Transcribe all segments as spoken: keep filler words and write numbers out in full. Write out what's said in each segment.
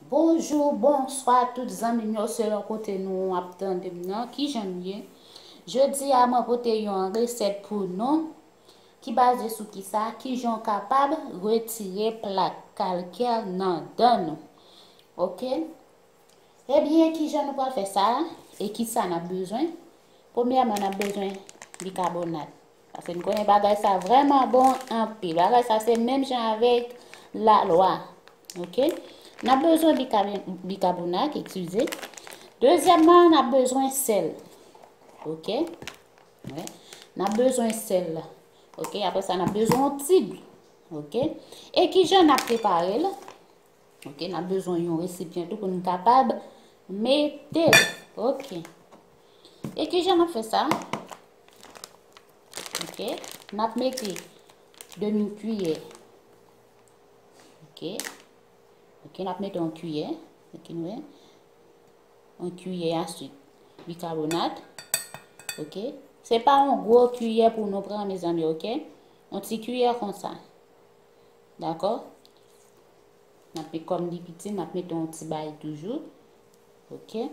Bonjou, bonswa tout zanmi m yo, selon kote nou ap tande m nan, kijan nou ye? Jodi a, mwen pote yon resèt pou nou ki baze sou kisa, kijan w kapab retire plak kalkè nan dan nou. Oke? Ebyen, kijan nou pral fè sa e kisa n ap bezwen? Premyèman, n ap bezwen bikabonat. Paske n konnen bagay sa vrèman bon anpil. Bagay sa se menm jan avèk lalwa. Oke? N ap bezwen bikabe- bikabonat, eskize. Dezyèmman, n ap bezwen sèl. Oke? Wi. N ap bezwen sèl. Oke? Apre sa, n ap bezwen yon ti dlo. Oke? E kijan n ap prepare l? Oke, n ap bezwen yon resipyan tou pou n kapab mete l. Oke. E kijan n ap fè sa? Oke, n ap mete demi kiyè. Oke. Oke, n ap mete yon kiyè. Oke, nou wè. Yon kiyè a swit bikabonat. Oke. Se pa yon gwo kiyè pou nou pran, mezanmi, oke? Yon ti kiyè konsa. Dakò? N ap met kòm li piti, n ap mete yon ti bay toujou. Oke.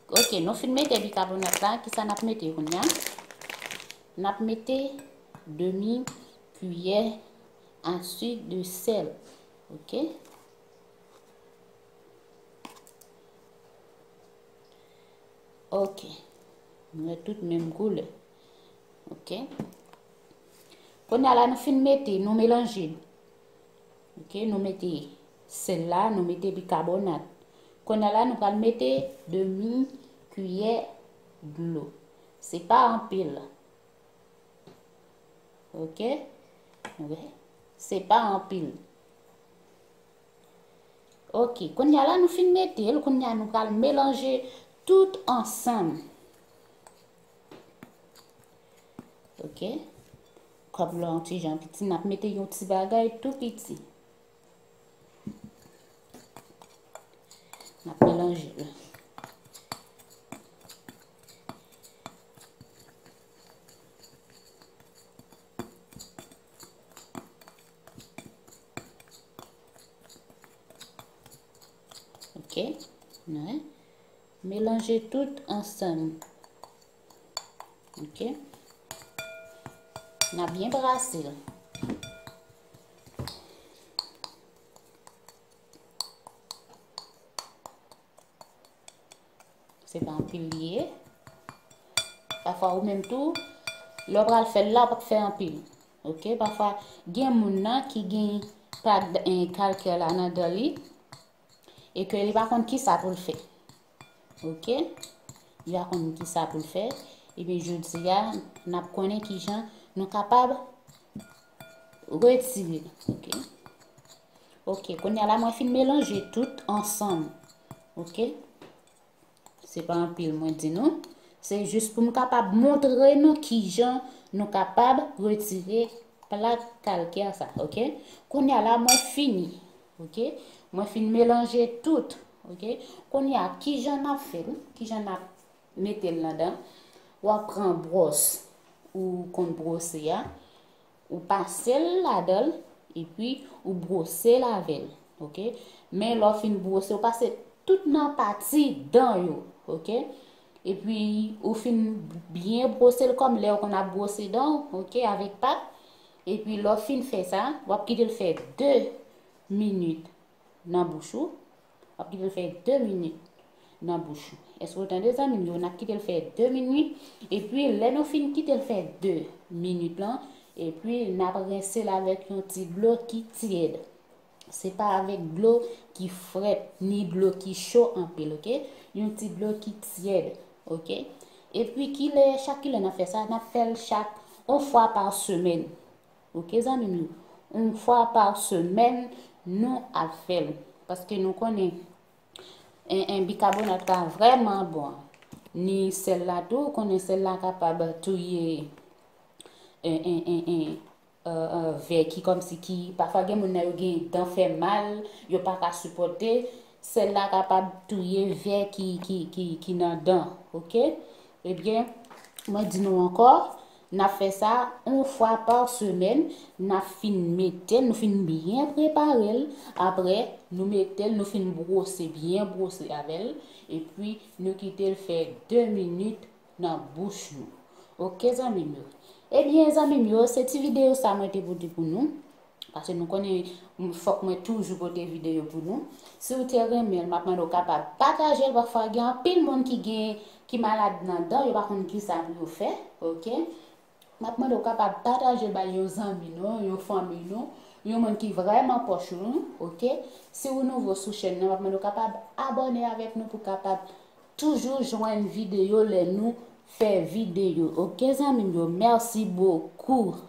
Oke, nou fin mete bikabonat la, kisa n ap mete kounye a? N ap mete demi kiyè a swit de sèl. Oke. Oke. Nou wè tout menm koulè. Oke. Kounye a la, nou fin mete, nou melanje. Oke, nou mete sèl la, nou mete bikabonat. Kounye a la, nou pral mete demi kiyè dlo. Se pa anpil. Oke? Oke. Se pa anpil. Oke, kounye a la nou fin mete l, kounye a nou pral melanje tout ansanm. Oke? Kòb la yon ti jan piti, n ap mete yon ti bagay tou piti. N ap melanje l. Oke, nou wè. Melanje tout ansanm. Oke. N a byen brase l. Se pa anpil li ye. Pafwa ou menm tou, lè w pral fè l la, w p ap fè anpil. Oke, pafwa gen moun nan ki gen plak, eh, kalkè la nan dan li e ke li pa konn kisa pou l fè. Oke? Li pa konn kisa pou l fè. Ebyen, jodi a, n ap konnen kijan nou kapab retire l. Oke? Oke, kounye a la, mwen fin melanje tout ansanm. Oke? Se pa anpil mwen di nou. Se jis pou m kapab montre nou kijan nou kapab retire plak kalkè sa, oke? Kounye a la, mwen fini, oke? Mwen fin melanje tout, oke? Kounye a, kijan n ap fè l? Kijan n ap mete l ladan? W ap pran bwòs ou konn bwose a, ou pase l ladan l, epi ou bwose l avè l, oke? Men lè w fin bwose, ou pase tout nan pati dan yo, oke? Epi ou fin byen bwose l kòm lè w konn ap bwose dan w, oke, avèk pat. Epi lè w fin fè sa, w ap kite l fè de minit nan bouch ou. W ap kite l fè de minit nan bouch ou. Èske w tande, zanmi m yo? N ap kite l fè de minit. Epi, lè nou fin kite l fè de minit lan, epi n ap rense l avèk yon ti dlo ki tyèd. Se pa avèk dlo ki frèt, ni dlo ki cho anpil, oke? Yon ti dlo ki tyèd, oke? Epi, kilè, chak kilè n ap fè sa, n ap fè l chak yon fwa pa semèn. Oke, zanmi m yo? Yon fwa pa semèn, nou ap fè l. Paske nou konnen, en, en, bikabonat la vrèman bon. Ni sèl la tou, ou konnen sèl la kapab touye, en, en, en, en, euh, euh, vè ki kòmsi ki, pafwa gen moun nan yo gen dan fè mal, yo pa ka sipòte, sèl la kapab touye vè ki, ki, ki, ki nan dan, oke? Ebyen, mwen di nou ankò, N ap fè sa yon fwa pa semèn. N ap fin mete l, nou fin byen prepare l. Apre, nou mete l, nou fin bwose, byen bwose avè l. Epi, nou kite l fè de minit nan bouch nou. Oke, zanmi m yo. Ebyen, zanmi m yo, se ti videyo sa mwen te pote pou nou. Paske nou konnen, m, fòk mwen toujou pote videyo pou nou. Si w te renmen l, m ap mande w kapab pataje l. Pafwa, gen anpil moun ki gen, ki malad nan dan, yo pa konn kisa pou yo fè, oke? M ap mande w kapab pataje l bay yon zanmi nou, yon fanmi nou, yon moun ki vrèman pwòch nou, oke? Si w nouvo sou chèn nan, m ap mande w kapab abòne avèk nou pou kapab toujou jwenn videyo lè nou fè videyo. Oke, zanmi m yo, mèsi bokou.